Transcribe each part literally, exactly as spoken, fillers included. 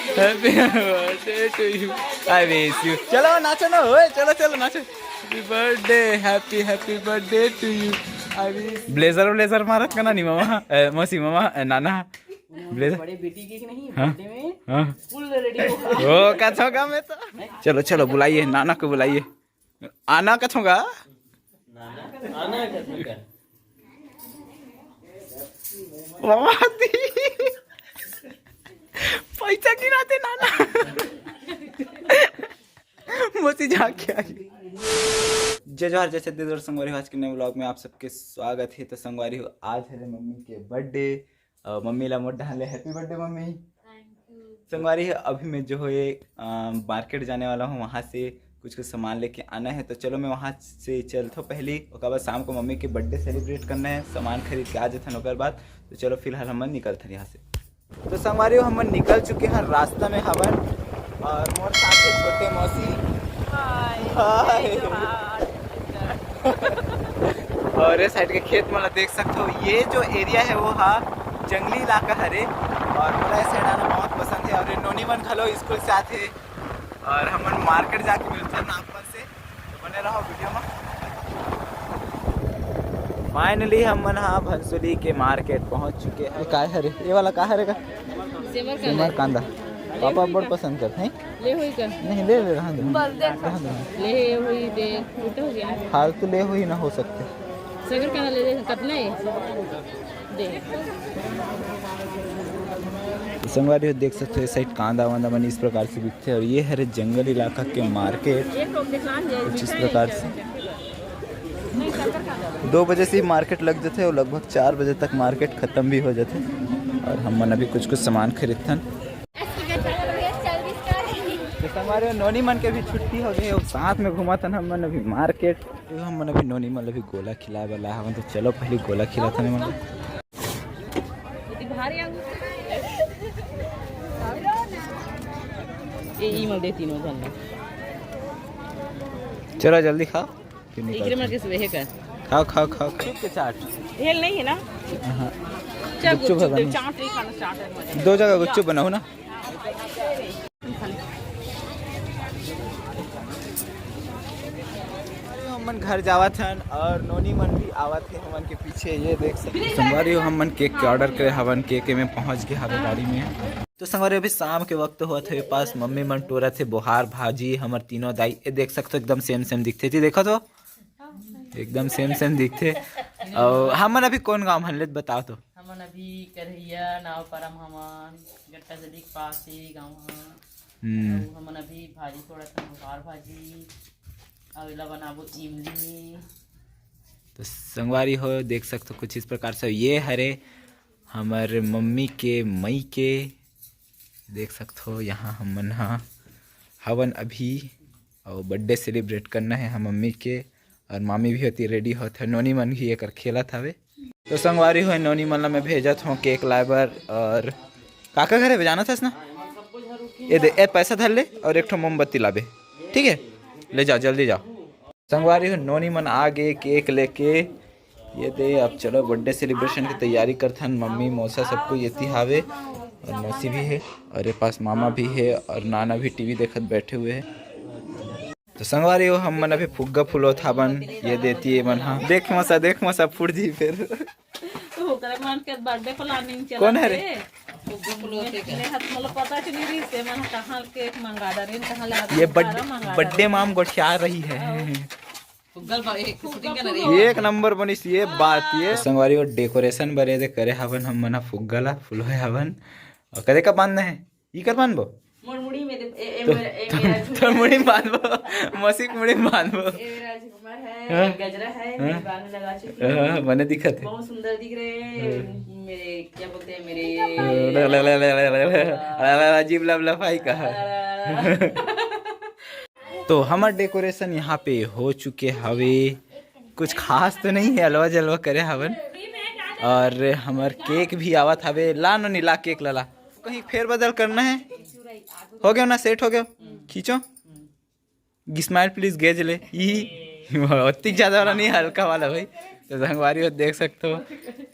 Happy birthday to you, I wish you। चलो नाचो ना, ओए, चलो चलो नाचो। Happy birthday, happy happy birthday to you, I wish। Blazer blazer मारत का ना नी मामा, ए, मौसी मामा, ए, नाना। ब्लेजर। बड़े बेटी के नहीं, हाँ। बर्थडे में हाँ। फुल रेडी होगा। ओ, का छोगा मैं तो। चलो चलो, बुलाइए नाना को, बुलाइए। आना का छोगा। आना का छोगा। पैसा गिराते नाना। मोती जाके आई। जय जोहार, जय छत्तीसगढ़ संगवारी हो, आज के नए व्लॉग में आप सबके स्वागत है। तो संगवारी हो, आज है रे मम्मी के बर्थडे। अ, मम्मी ला मोर डहान ले हैप्पी बर्थडे मम्मी। संगवारी हो, अभी मैं जो है, अ, मार्केट जाने वाला हूँ, वहाँ से कुछ कुछ सामान लेके आना है। तो चलो मैं वहाँ से चलता हूँ पहली, ओकर बाद शाम को मम्मी के बर्थडे सेलिब्रेट करना है, सामान खरीद के आ जाथन ओकर बाद। तो चलो फिलहाल हम निकलथन यहाँ से। तो संगवारी हो, हम निकल चुके हैं, रास्ता में हवन और मोर साथ है छोटे मौसी। हाय। हाय। और ये साइड के खेत मन ला देख सकते हो। ये जो एरिया है वो हा जंगली इलाका हरे और मोला ऐसे आना बहुत पसंद है। और ये नोनी मन घलो स्कूल से आथे और हमन मार्केट जाके मिलथन आप मन से। तो बने रहो वीडियो में। फाइनली हम मन हा भंसुली के मार्केट पहुंच चुके हैं। ये काय हरे? ये वाला का हरे का? सेमर सेमर कांदा। कांदा। पापा बड़ पसंद करते हैं। ले हुई का? नहीं, ले ले, रहने दो। बस देख। रहने दो। ले हुई दे, टूटा हो गया। फालतू ले हुई ना हो सकते। सेमर कांदा ले ले, कितना है? दे। संगवारी हो, देख सकते हो, ये साइड कांदा वांदा मन इस प्रकार से बिकते हैं। और ये हरे जंगल इलाका के मार्केट कुछ इस प्रकार से। दो बजे से ही मार्केट लग जाते हैं और लगभग चार बजे तक मार्केट खत्म भी हो जाते हैं। और हम मन अभी कुछ कुछ सामान खरीदथन। तो संगवारी हो, नोनी मन के भी छुट्टी हो गई, अब साथ में घूमथन हम मन अभी मार्केट। तो हम मन अभी नोनी मन अभी गोला खिलाए वाला हवन, तो चलो पहले गोला खिलाथन मन। भारी आंगू। ए, ई मल दे तीनों झन ला। चलो जल्दी खाओ, फिर निकलते हैं। मर के सुबह का। खाओ, खाओ, खाओ, खाओ। चुप के चाट। हेल नहीं है ना? हाँ। चल, गुपचुप गुपचुप है दे, बनी। चाट नहीं खाना, चाट है मजा। दो जगह गुपचुप बनाओ ना। हमन घर जावत हन और नोनी मन भी आवत हे हमन के पीछे। ये देख सकते हो संगवारी हो, हमन केक के ऑर्डर करे हवन, केक में पहुंच गए हवे गाड़ी में। तो संगवारी, अभी शाम के वक्त होत हे, पास मम्मी मन टोरत हे बोहार भाजी, हमर तीनों दाई। ये देख सकते हो, एकदम सेम सेम दिखथे जी, देखो तो एकदम सेम सेम दिखथे। और हमन अभी कौन गांव हन, ले बताओ तो। हमन अभी करहिया नाव परम हमन गट्टा जदी के पास ही गांव ह। हम्म। अउ हमन अभी भाजी तोड़त हन, बोहार भाजी, अउ एला बनाबो इमली। तो संगवारी हो, देख सकते हो कुछ इस प्रकार से ये हरे हमर मम्मी के मई के। देख सकते हो, यहाँ हमन हा हवन अभी, और बर्थडे सेलिब्रेट करना है हम मम्मी के। और मामी भी होती रेडी होत है, नोनी मन भी एकर खेलत हवे। तो संगवारी हो, नोनी मन ला मैं भेजत हूँ केक लाए बर। और काका घरे जानत हस ना, ये दे, ए पैसा धर ले और एक ठो मोमबत्ती लाबे, ठीक है? ले जाओ, जल्दी जाओ। संगवारी हो, नोनी मन आ गए केक लेके। ये दे, अब चलो बर्थडे सेलिब्रेशन की तैयारी करथन। मम्मी, मौसा, सबको ये ती हावे और मौसी भी है और ये पास मामा भी है और नाना भी टीवी देखत बैठे हुए हैं। तो संगवारी हो, हम मन अभी फुग्गा फुलोत हावन। ये देती ये मन हा, देख मौसा, देख मौसा, फुट जी फिर। तो ओकरे मन के बर्थडे प्लानिंग चलत कौन है रे? हे। फुग्गा फुलोत हे का? ले हाथ मोला पता के नहीं रही से मन कहाँ केक मंगा डारे, कहाँ ले ये बर्थडे माम गोठिया रही है। फुग्गा बा-, एक shooting का ना रे। एक नंबर बनिस ये बात। ये संगवारी हो, डेकोरेशन बरे दे करे हवन हम मन हा फुग्गा ला, फुलोए हवन। और कदे का बांधना है? इकर बांधबो? मोर मुड़ी में दे, ए, ए, तो, मेरा, ए, तो, मेरा तो मुड़ी में बांधबो, मौसी के मुड़ी में बांधबो। ए, मेरा झुमर है, हाँ? गजरा है, हाँ? मेरे बाल में लगा चुकी हूँ। हाँ, बने दिखत है। बहुत सुंदर दिख रहे हैं। हाँ। मेरे, क्या बोलते हैं, मेरे अजीब लवलफाई का। तो हमर डेकोरेशन यहाँ पे हो चुके हवे। कुछ खास तो नहीं है, अलवा जलवा करे हवन। और हमर केक भी आवत हवे। ला नोनी, ला केक ला, ला। कहीं फेर बदल करना है? हो गया ना, सेट हो गया। खींचो। स्माइल प्लीज गेज ले। ई ओतिक ज्यादा वाला नहीं, हल्का वाला भाई। तो संगवारी हो, देख सकते हो,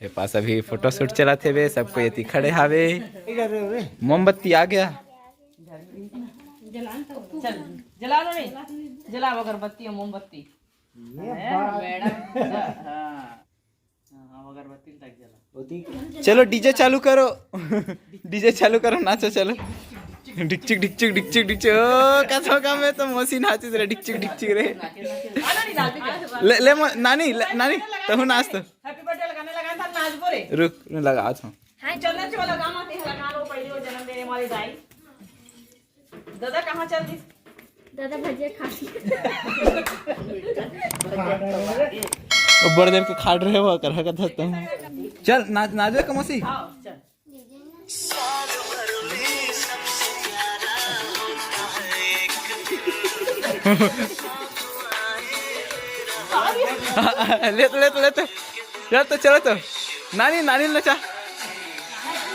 ये पास अभी फोटोशूट चलत हेवे, सबको एती खड़े हावे। मोमबत्ती आ गया। चल, जला लो नहीं, जलाओ अगरबत्ती और मोमबत्ती। ये अरे, बात। मैडम, हाँ, हाँ, हाँ, अगरबत्ती तक जला। होती। चलो, डीजे चालू करो। डीजे चालू करो, नाचो, चलो। ढिकचिक, ढिकचिक, ढिकचिक, ढिकचिक। ओ, कसम का मैं तो मौसी नाचिस रे, ढिकचिक, ढिकचिक रे। ले, ले, म-, नानी, ले, नानी, तहु नाच तो। Happy birthday लगाने लगा था, नाच बोले। रुक, मैं लगा था। हाँ, चंदन से वाला गाना आते हैं, लगा लो, पहले वो जन्म देने वाली दाई। दादा कहाँ चल दी? दादा भजिया खा ली। वो बड़ देर के खाट रहे हो, कर हकत हस तुम। चल, नाच, नाच दे कमोसी। आओ, चल। ले तो, ले तो, ले तो। चल तो, चलो तो। नानी, नानी नचा।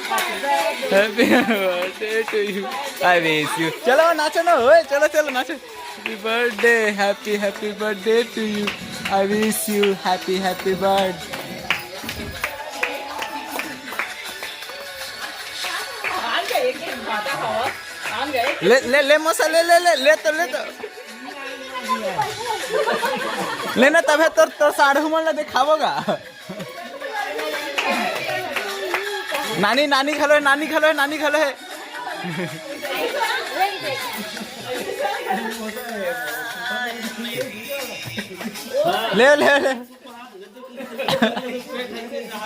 Happy birthday to you. I wish you. चलो, नाचो ना, ओए, चलो, चलो, नाचो। Happy birthday, happy, happy birthday to you. I wish you happy, happy birthday. ले, ले, ले, मौसा, ले, ले, ले, ले तो, ले तो। लेना तभे तोर, तोर साढ़ू मन ला दिखावोगा। नानी, नानी घलो हे, नानी घलो हे, नानी घलो हे। ले, ले, ले।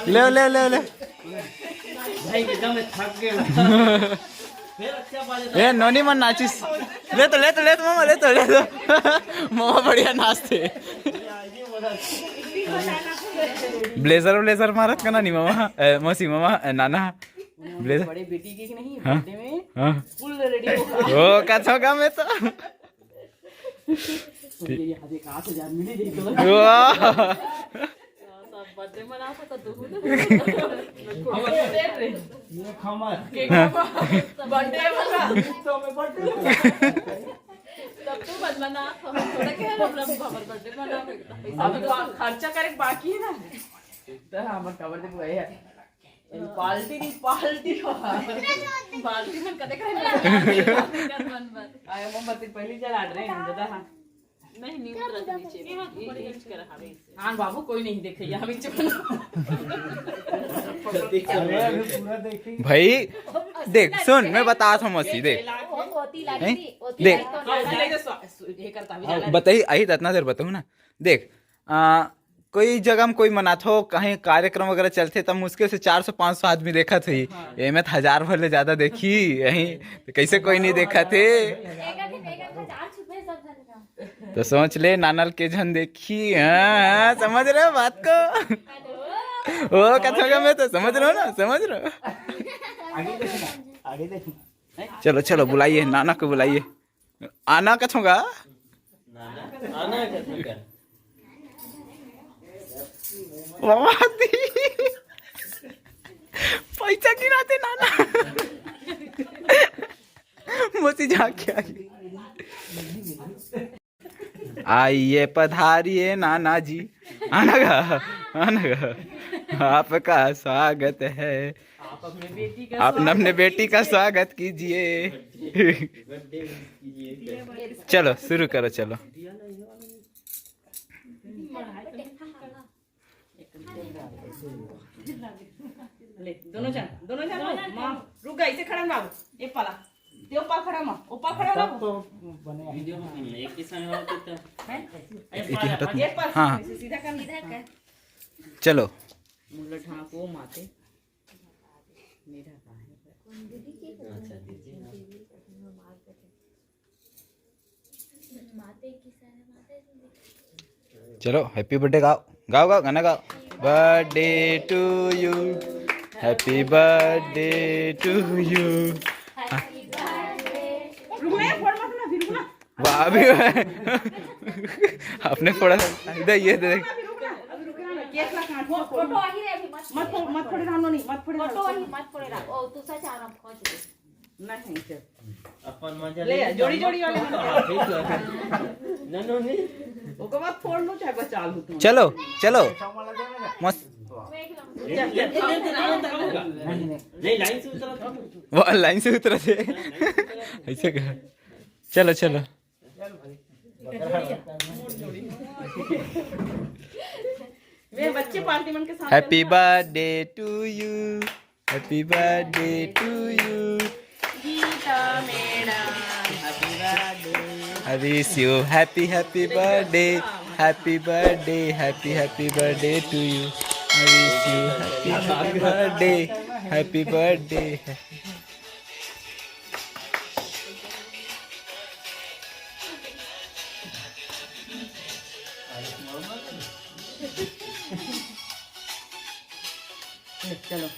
ले, ले, ले, ले। भाई, एकदम मैं थक गया। ए, नोनी मन नाचिस। ले तो, ले तो, ले तो, मामा, ले तो, ले तो। मामा बढ़िया नाचते। Blazer, blazer मारत का नानी मामा, ए, मौसी मामा, ए, नाना। Blazer। बड़े बेटी के नहीं, हाँ? Birthday में हाँ। Full ready होगा। ओ, कथों का मैं तो। ये यहाँ से कहाँ से जान मिली, ये तो। वाह। सब birthday मनावत तो तू। ये खमर। Cake खमर। Birthday मना। तो मैं birthday मना। तब तू मत मना, हम थोड़ा कह रहे हैं, हम हमारे birthday मना। अभी खर्चा करे बाकी है ना। इधर हमारे cover दे पूरा है। पार्टी नहीं, पार्टी। पार्टी में कदे करे। आए मोमबत्ती पहली जला रहे हैं, दादा, हाँ। नहीं, नहीं उतरत नीचे। ये, ये हीच कर हवे इसे। हाँ बाबू, कोई नहीं देखे, यहाँ भी चुप। भाई, देख, सुन, मैं बता था मौसी, देख। वो होती लागी हैं? थी, होती देख। लागी तो ना। ये करता भी जाना। बताई, आई तो इतना देर बताऊँ ना। देख, आ, कोई जगह में कोई मनाथो, कहीं कार्यक्रम वगैरह चलथे, तब मुश्किल से चार सौ पाँच सौ आदमी देखत होही। हाँ। एमे तो हजार भर ले ज्यादा देखही, यहीं तो कैसे कोई नहीं देखत हे। एकर भी, एकर का चार छुपे सब झन का। तो सोच ले, नानल के झन देखही। हाँ, हाँ, समझ रहे हो बात को? ओ, कथों का मैं तो समझ रहे हो ना, समझ रहे हो? आगे देखो ना, आगे देखो ना। चलो, चलो, बुलाइए, नाना को बुलाइए। आना कथों का? आना कथों का? मामा दी। पैसा गिनाते नाना। मौसी जाके आई। आइए पधारिए नाना जी। आना गा, आना गा। आपका स्वागत है। आप अपने बेटी का आप स्वागत अपने बेटी का कीजिए। स्वागत कीजिए। चलो, शुरू करो, चलो। ले, दोनों जन, दोनों जन, माँ, रुक गई, इसे खड़ा बाबू, ये पाला, ये ऊपर खड़ा माँ, ऊपर खड़ा बाबू। तो बने। वीडियो में नहीं, एक ही समय और कितना? हैं? ये इधर पाला, तक। ये पाला, हाँ, हाँ। इसे सीधा कर। सीधा कर। चलो। मुल्ला ढांको माते। मेरा कहाँ है? अच्छा, दीदी, हाँ। चलो, हैप्पी बर्थडे गाओ, गाओ, गाओ, गाना गाओ। Birthday to you, happy birthday to you। रुक ना, फोड़ मत ना, फिर रुक ना। वाह, अभी अपने फोड़ा, इधर ये देख। अभी रुक ना, अभी रुक ना, केक ला काट, फोटो, फोटो। फोटो आ ही रही है, अभी मत मत फोड़, मत फोड़े, रानो नहीं, मत फोड़े, फोटो रानो। आ ही मत फोड़े, रा-, ओ, तू सच आ रहा, फोड़ दे। नहीं, चल। अपन मजा ले, ले, जोड़ी, जोड़ी वाले। ठीक है। ननो नहीं। ओकर बाद फोड़ लो, चाहे बचा लो तुम। चलो, चलो। मस्त। चल, चल, चल, चल, चल। नहीं, लाइन से उतरा था। वो लाइन से उतरा थे। लाइन से उतरा। ऐसे कहा। चलो चलो। वे बच्चे पार्टी मन के साथ Happy birthday to you. Happy birthday to you. Geeta madam. I wish you happy happy birthday. Happy birthday, happy happy birthday to you. I wish you happy happy birthday. Happy birthday. चलो।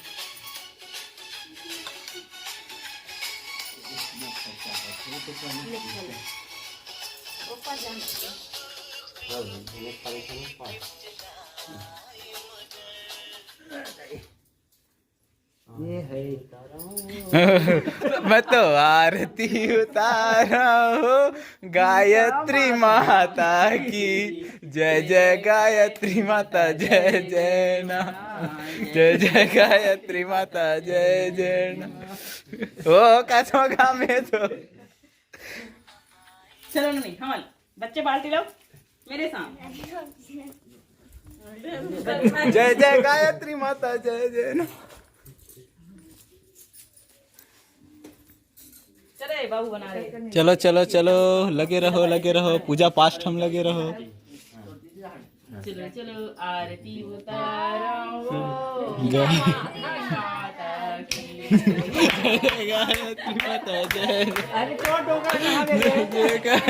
ये है। मैं तो आरती उतारा हूँ गायत्री माता की। जय जय गायत्री माता, जय जय ना, जय जय गायत्री माता, जय जय ना। ओ कसम का मैं तो चलो नहीं, हम बच्चे बाल्टी लाओ मेरे सामने। जय जय गायत्री माता, जय जय ना। चले बाबू बना रहे। चलो चलो चलो, लगे रहो लगे रहो, पूजा पाठ हम लगे रहो। चलो चलो आरती उतारो। जय माता की। गायत्री माता जय। अरे तो डोका कहाँ गए? जय जय गा-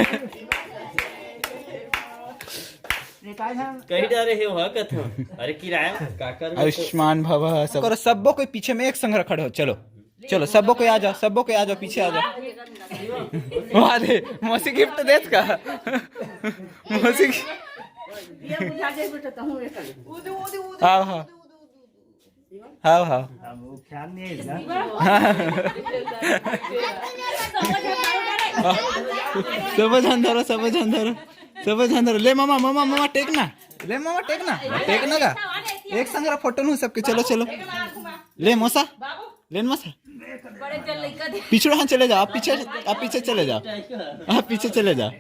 निकाल हम। कहीं जा रहे हो हाँ कथा? अरे किराया का कर आयुष्मान भव। सब करो, सबो कोई पीछे में एक संग खड़े हो। चलो चलो, सबो कोई आ जाओ, सबो कोई आ जाओ, पीछे आ जाओ। वाह दे, मौसी गिफ्ट देत का? मौसी गिफ्ट। ये बुझा जाए बेटा, तहूँ एक। हाँ हाँ। हाँ हाँ। अब वो ख्याल नहीं है ना। सब झन धरो, सब झन धरो, सब झन धरो। ले मामा, मामा, मामा टेक ना। ले मामा टेक ना। टेक ना का? एक संग फोटो लूँ सबके। चलो चलो। ले मौसा। ले मौसा। पिछड़ा हाँ चले जाओ, आप पीछे, आप पीछे चले जाओ, आप पीछे चले जाओ।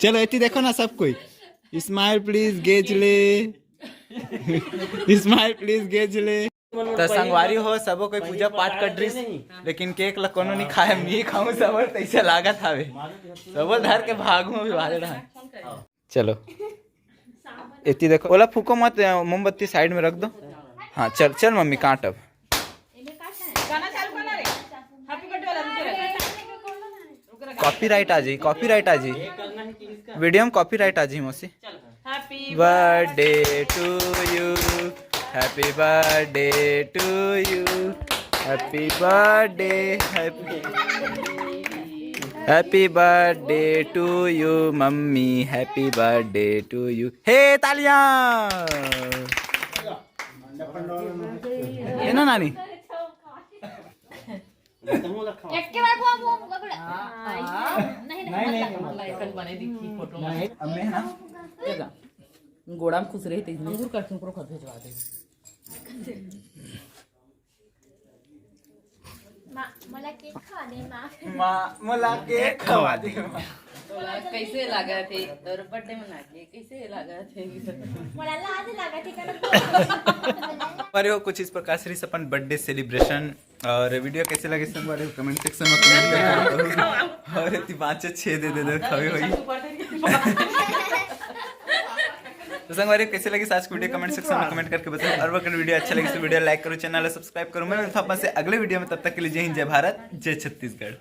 चलो एती देखो ना सब कोई। Smile please, गेज ले। Smile please, गेज ले। त संगवारी हो, सबो कोई पूजा पाठ कर रहिस, लेकिन केक ला कोनो नहीं खाए, मी खाऊं सबो, तैसे लागत हवे। सबो धर के भागू भी भाग रहा। चलो एती देखो, ओला फूको मत, मोमबत्ती साइड में रख दो। हाँ चल चल मम्मी काट अब। गाना चालू करना रे। हैप्पी बर्थडे वाला रुक रे। कॉपीराइट आ जाई, कॉपीराइट आ जाई, वीडियो में कॉपीराइट आ जाई मौसी। Happy Birthday to you, happy birthday to you, happy birthday, happy, happy birthday to you mummy, happy birthday to you। हे तालियां। है ना नानी? एक के बाद वो वो वो- नहीं नहीं लाइकन बने दिखी फोटो में। अब मैं है ना, गोड़ा में खुश रही थी, अंगूर का ठुकरो खा भेजवा दे। माँ, मला केक खवा दे माँ। माँ मोला केक खवा दे। माँ। कैसे लगा थे तोर बर्थडे मना के, कैसे लगा थे? मला लाज लागत है कल। अरे हो, कुछ इस प्रकार से अपन बर्थडे सेलिब्रेशन और वीडियो कैसे लगे संगवारी, कमेंट सेक्शन में कमेंट करके बताओ। और इतनी पाँच छः दे दे दे खवे भाई। तो संगवारी कैसे लगे आज की वीडियो, कमेंट सेक्शन में कमेंट करके बताओ। और अगर वीडियो अच्छा लगे तो वीडियो लाइक करो, चैनल सब्सक्राइब करो। मैं मिलता हूँ अपन से अगले वीडियो में, तब तक के लिए जय हिंद, जय भारत, जय छत्तीसगढ़।